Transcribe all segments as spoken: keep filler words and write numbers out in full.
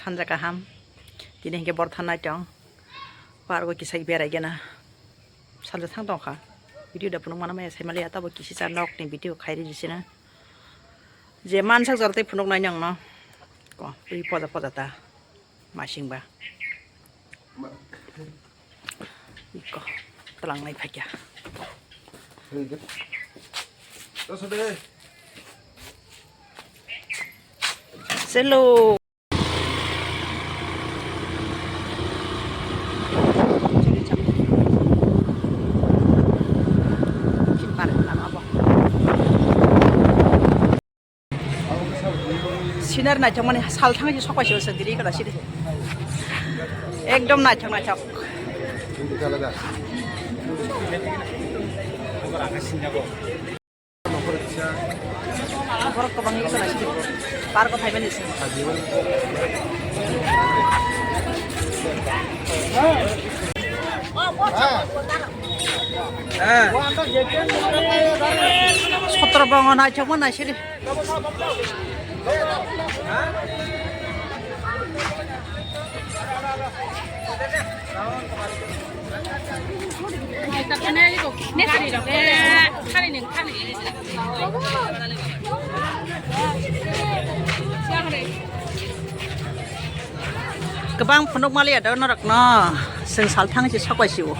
Sanja kaham. Tini hinkhe bortha naitong. Pargo kisa berai gana. Sanja thang tongkha. Video da phunuk mana maya sai maliya tabo kisisa nokni video khairi jisina. Je mansak jora tei phunuk nai nangno. Ko, ui poja poja ta. Masingba. Iko, tlangnai phaikya. Selo. Sinar naithok mani sal thang si sokpai si sendiri kada sidi. Ekdom naithok naithok. Borok kwbangwi kada sidi. Park o phaimani se. Sotro bongo naithokma naisidi. Kwbang phunuk maliya do norokno, chwng salthang se sokbai sio.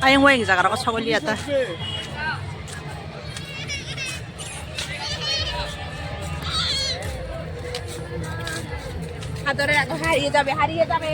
Ayang wayang jaga rok sokoi liya ta. Hadore ago hariye jabe, hariye jabe.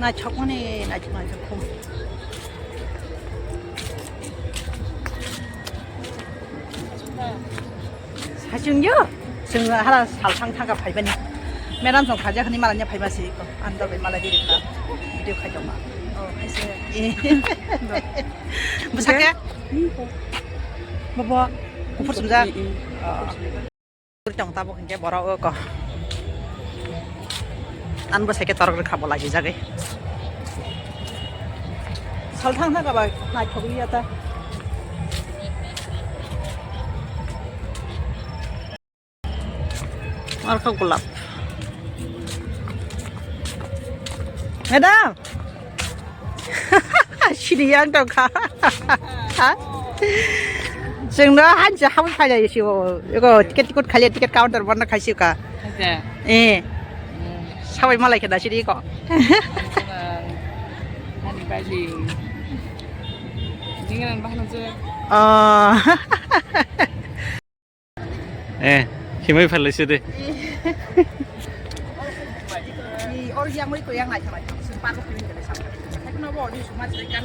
Naithokmani, naithok, naithok khum. Sachung yo, chwng hala salthang thangka phaibani. Madam song khaja khani malanya phaiba si ko. Ando bai malai diri kha. Video khai tongma. Oh, khaise. Eh. Bwsake? Bobo, kuphur sumjak. Tong tabuk hinkhe borok o ko. An bwsai khe torok rwkha bo lagi jagwi. Salthang thangka bai naithok liya ta. Arka gulap. Madam. Sini yang tong kha. Chwng no hanse habwi phai lai si o. Ego ticket ticket khali ticket counter bondo khai si ka. Khaisa. Eh. Hmm. Sabai malai khe da sini ko. Ani baji. Jingan bahana je. Oh. Eh, himwi phalai se de. Or yang oi ko yang nai thalai. Sing pa ko pin kele sam. Hai no bo di suma jai kan.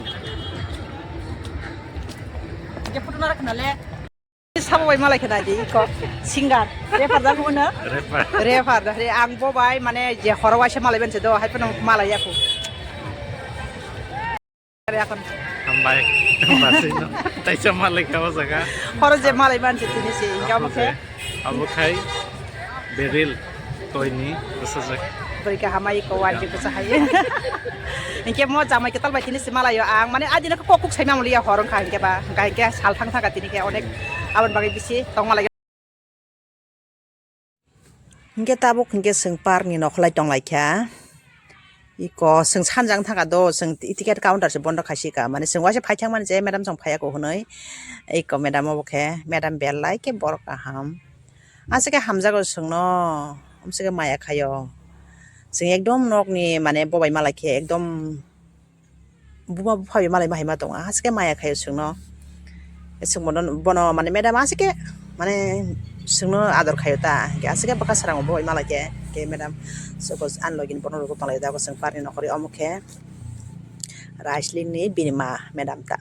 Je photo na rakhna le. Sabo bai malai khna di ko. Singer. Rapper da ko na? Rapper. Rapper da. Re ang bo bai mane je horo waisa malai ban se do. Hai pano malai ya ko. Hambai. Hambai. Taisa malai kha o jaga. Horo je malai manse tini se, hinkhe abo khe? Abo khai beril toini bwsajak. Bwrwi khe hamai ko wadi bwsa hai. Hinkhe mo jamai kwtal bai tini se malaio ang, mane adina kok kok sai mamliya hor wngkha hinkhe ba, hinkhe sal thang thangkha tini khe onek aboni bagwi bisi tong malai. Hinkhe tabuk hinkhe chwng park ni nokholai tonglaikha. Iko chwng sanjang thangkha do, chwng ticket counter se bondo khaisika. Mane chwng waisa phaithang mani je madam chwng phaiya ko hwnwi. Iko madam obo khe, madam belai khe borok kaham. Aswk khe hamjago chwngno, amswk khe maya khaio. Chwng ekdom nokni mane bobai malaikhe ekdom buma bupha bai malai ma hai ma tongo, aswk khe maya khaio chwngno. Chwng bono, bono mane madam aswk khe mane chwngno ador khaio ta, hwnkhe aswk khe bwkha srango bo bai malai khe, khe madam soko ani logi ni bono rwgwi tonglai da, chwng parni nokori omo khe Raisling ni bini ma madam ta.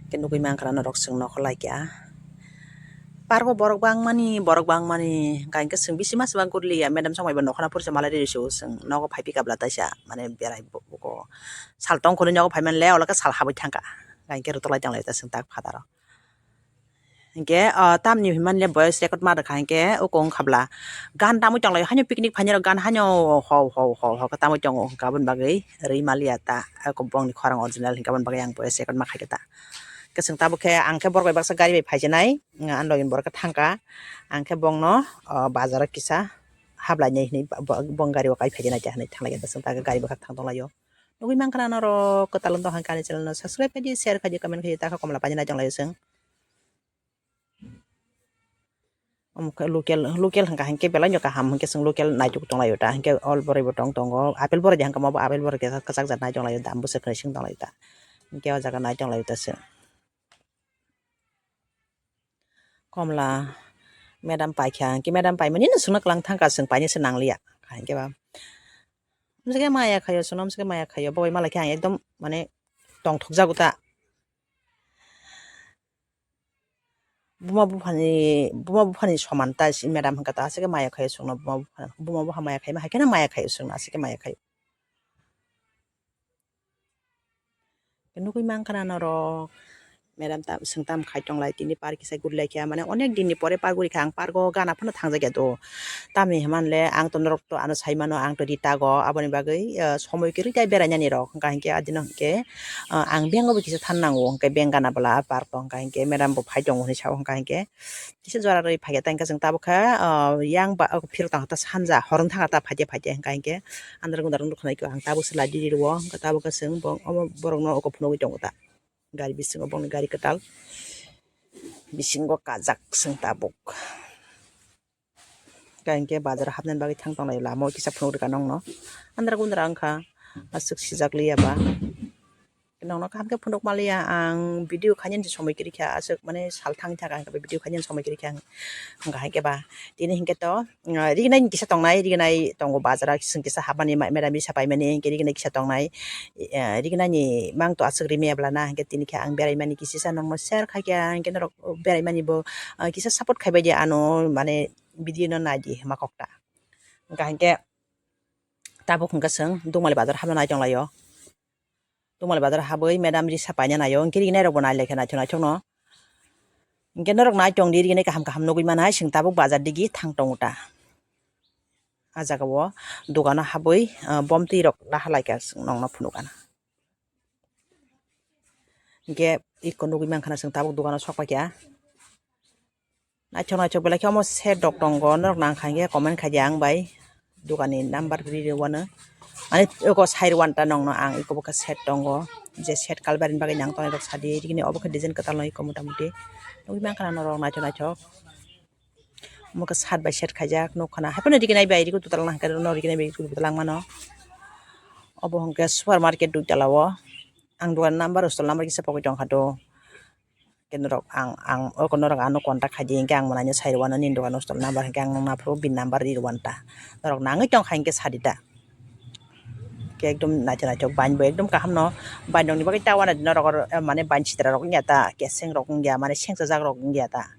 Khe nugui mankha na norok chwng nokho laikha. Park o borok bangmani, borok bangmani, hwnkha hwnkhe chwng bisi ma chwng gurliya, madam chwng bai bo nokhorna phuru se malai rw se o chwng nogo phai phika bwla taisa, mane berai bo-, bo-, sal tongkhorni nogo phai manle, olo khe sal habwi thangkha, hwnkha hwnkhe rwtwk lai tonglaio ta chwng tak phataro. Hwnkhe, o, tamni hwnmani le voice record ma rwkha hwnkhe, oko wngkha bwla gan tamwi tonglaio, haino picnic phainai rok gan haino hau hau hau hau khe tamwi tongo, hwnkhe aboni bagwi rwi maliya ta, eko bongni khorang original hwnkhe aboni bagwi ang voice record ma khaikha ta. Khe chwng tabuk khe ang khe borok bai baksa gari bai phaijaknai, ang logini borok khe thangkha, ang khe bongno, o, bazaro kisa hablainai hinwi bo-, bong gari o kai phaijaknai ta hinwi thanglaiya ta chwng ta khe gari bwkhak thang tonglaio. Nugui mankha na norok kwtal wng tong kha ani channel no subscribe khaidi, share khaidi, comment khaidi, ta khe komla painani tonglaio chwng. Omo khe local, local hwnkha hinkhe belai no kaham hinkhe chwng local naituk tonglaio ta, hinkhe all boroi bo tong tongo, apple boroi de hwnkhe omo bo apple boroi khe kwchak jat nai tonglaio, dam bwswk kwrwi sing tonglaio ta, hinkhe o jaga nai tonglaio ta chwng. Komla madam paikha hinkhe madam paimani no chwngno kwlang thangkha, chwng painani se nangliya hinkhe ba. Amsike maya khaio, chwngno amsike maya khaio, bo bai malaikhe ang ekdom mane tongthokjago ta. Buma buphani, buma buphani soman ta si madam hwnkha ta, aswk maya khaio chwngno, buma bupha, buma bupha maya khaima hai kheno maya khaio chwngno, aswk maya khaio. Nugui mankha na norok, madam ta, chwng tam khai tonglai, tini park kisa gurilaikha, mane onek dinni pore park gurikha, ang park o gana phano thangjakya do, tamni hwnmanle ang to norok to ano saimano, ang to ritago, aboni bagwi, ah, somoi kwrwi tai berainani rok, hwnkha hinkhe adino hinkhe, ah, ang beng o bo kisa than nango, hinkhe beng gana bwla park o, hwnkha hinkhe madam bo phai tongo hinwi sao, hwnkha hinkhe kisa jora rwi phaikha ta, hinkhe chwng tabuk kha, ah, yang ba phirok tangkha ta sanja, hor wng thangkha ta phaide phaide, hwnkha hinkhe andar gundar wng nukha naikhe ang tabuk se light riri rwo, hwnkhe tabuk khe chwng bo omo borokno oko phunugwi tongo ta, gari bisingo bongni gari kwtal bisingo kajak chwng tabuk. Khe hinkhe bazar hapnani bagwi thang tonglai lama o kisa phunuk rwkha nokno. Andra gundra wngkha, aswk sijak liya ba. Nokno kaham khe phunuk maliya ang video khainani somoi kwrwikha, aswk mane sal thangwi thangkha ang video khainani somoi kwrwikha ang. Hwnkha hinkhe ba tini hinkhe to, ah, rignai kisa tongnai, rignai tongo bazar o, chwng kisa hapmani ma-, madam risa paimani hinkhe rignai kisa tongnai. Ah, rignani mang to aswk rimaya bwlana hinkhe tini khe ang beraimani kisisa nokno share khaikha hinkhe norok beraimani bo, ah, kisa support khaibaidi ano mane video no naidi hwma kokta. Hwnkha hinkhe tabuk hwnkha chwng Dungmali bazar hapna nai tonglaio. Dungmali bazar habwi madam risa paina naio, hinkhe rignai rokbo nailaikha naithok naithokno. Hinkhe norok naitongdi, rignai kaham kaham nugwi manai, chwng tabuk bazar digi thang tongo ta. Ah jagao dogano habwi, ah, bomtwi rok lahalaikha chwng nokno phunukgana. Hinkhe eko nugwi mankha na chwng tabuk dogano sok paikha. Naithok naithok belai khe omo set rok tongo, norok nang kha hinkhe comment khaidi ang bai. Dogani number riri wano. Ani eko side one ta nokno ang eko bo khe set tongo. Je set kalbarini bagwi nang tongnai rok sadi, rikni obo khe design kwtal no eko mota moti. Nugwi mankha na norok naithok naithok. Omo khe side by side khaijak nukha na. Haiphano rignai bai rikutwtwlang nang khe no rignai bai rikutwtwlang mano. Obo hwnkhe supermarket duitala o. Ang dogan number, stall number kisa pogwi tongkha do. Khe norok ang, ang, oko norok ano contact khaidi hinkhe ang mwnai no sai rwano nini dogano stall number hinkhe ang nokno aphuru bini number ri rwanta. Norok nangwi tongkha hinkhe sadi ta. Khe ekdom naithok naithok bini bo ekdom kaham no. Bini rokni bagwi ta uanadi norok oro, eh, mane bini sitra rok wngya ta, keseng rok wngya, mane sengchajak rok wngya ta.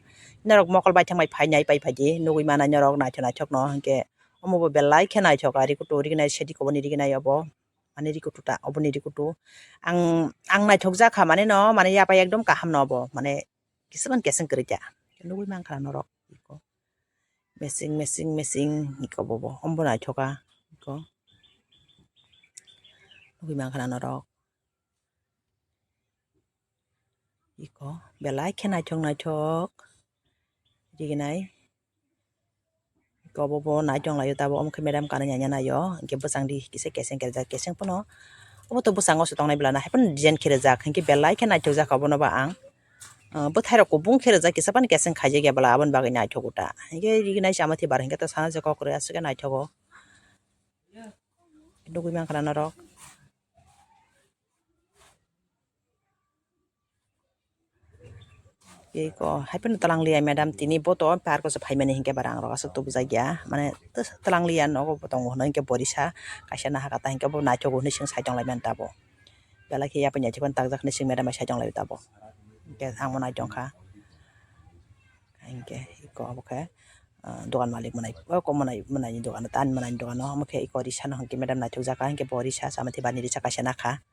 Norok mokol baithang bai phainai pai phaidi nugwi manai norok naithok naithok no hinkhe omo bo belai khe naithok ari kutu rignai sedi koboni rignai obo. Mane rikutu ta, oboni rikutu. Ang, ang naithok jakha mane no, mane yapai ekdom kaham no obo, mane kisubani keseng kwrwi ta. Nugwi mankha norok eko. Mesing, mesing, mesing eko bobo. Ombo naithoka eko. Nugwi mankha norok. Eko belai khe naithok naithok rignai. Eko bo bo nai tong laio tabuk, omo khe madam kanwi ya naio, hinkhe bwsang di kisa keseng khe rijak, keseng phano obo to bwsang o se tongnai bwlana, haiphano design khe rijak, hinkhe belai khe naithok jak obono ba ang. Ah, bwthai rok kubung khe rijak, kisa phano keseng khaijak ya bwla, aboni bagwi naithok ta. Hinkhe rignai chama thwi bar hinkhe to sana se kok rw aswk khe naithogo. Nugwi mankha norok. Eko, haiphano twlang liya madam, tini bo to park o se phaimani hinkhe ba rang rok aswk tubujakya, mane twlang liya nogo bo tongo hwnwi hinkhe borisa kaisa nahaka ta hinkhe bo naithogo hwnwi chwng sai tong laimani tabuk. Belai khe yapri naithok phano takjak hwnwi chwng madam bai sai tong laio tabuk. Hingke ang bo nai tongkha. Hingke iko obo khe, ah, dogan malik mwnai, o ko mwnai, mwnai ni dogan, tan mwnai ni dogan o, omo khe iko risa no hingke madam naithok jak kha, hingke bo risa sama thibani risa kaisa nakha.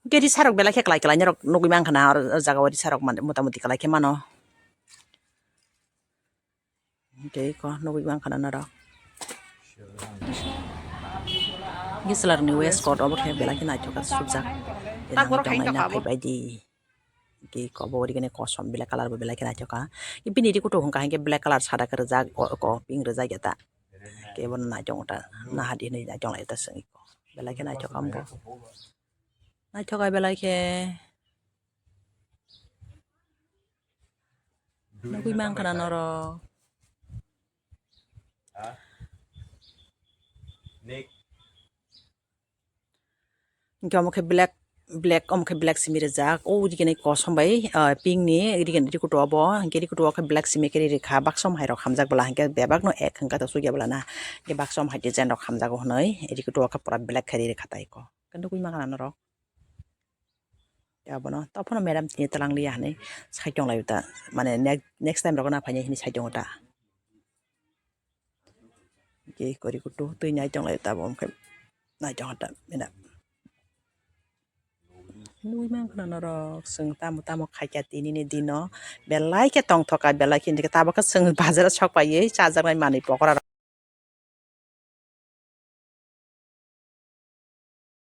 Hingke risa rok belai khe kwlai kwlai norok nugui mankha na, oro o jaga o risa rok man-, mota moti kwlai khe mano. Hingke iko nugui mankha na norok. Hingke chwlarni waistcoat obo khe belai khe naithok kha, subjak. Tei nangwi tongnai na phaibai di. Hingke iko bo rikani kosom black colour bo belai khe naithok kha. Bini rikutu hwnkha hingke black colour sada khe rijak, o, oko pink rijak ya ta. Hingke bono naithok ta, naha di hinui naithok lai ta chwng iko. Belai khe naithok kha bo. Naithok kha belai khe. Nugui mankha na norok. Hingke omo khe black, black, omo khe black simi rijak. O rikini kosom bai, ah, pink ni rikini rikutu obo. Hingke rikutu o khe black simi khe ri rikha. Baksa om hai rok hamjak bwla hingke bebak no ek hingka to sugya bwla na. Hingke baksa om hai design rok hamjago hinui. Rikutu o khe pura black khe ri rikha tai ko. Khe nugui mankha na norok. Abono, tophano madam tini twlang liya hinui sai tong lai ta. Mane ne-, next time rogo na phainai hinui sai tongo ta. Hingke kori kutu twi nai tong lai ta bo, hingke nai tong ta madam. Nugui mankha na norok, chwng tamo tamo khaikha tini ni dino. Belai khe tongthok kha, belai khe hingke tabuk khe chwng bazar o sok paiwi chajaknai manwi pokora rok.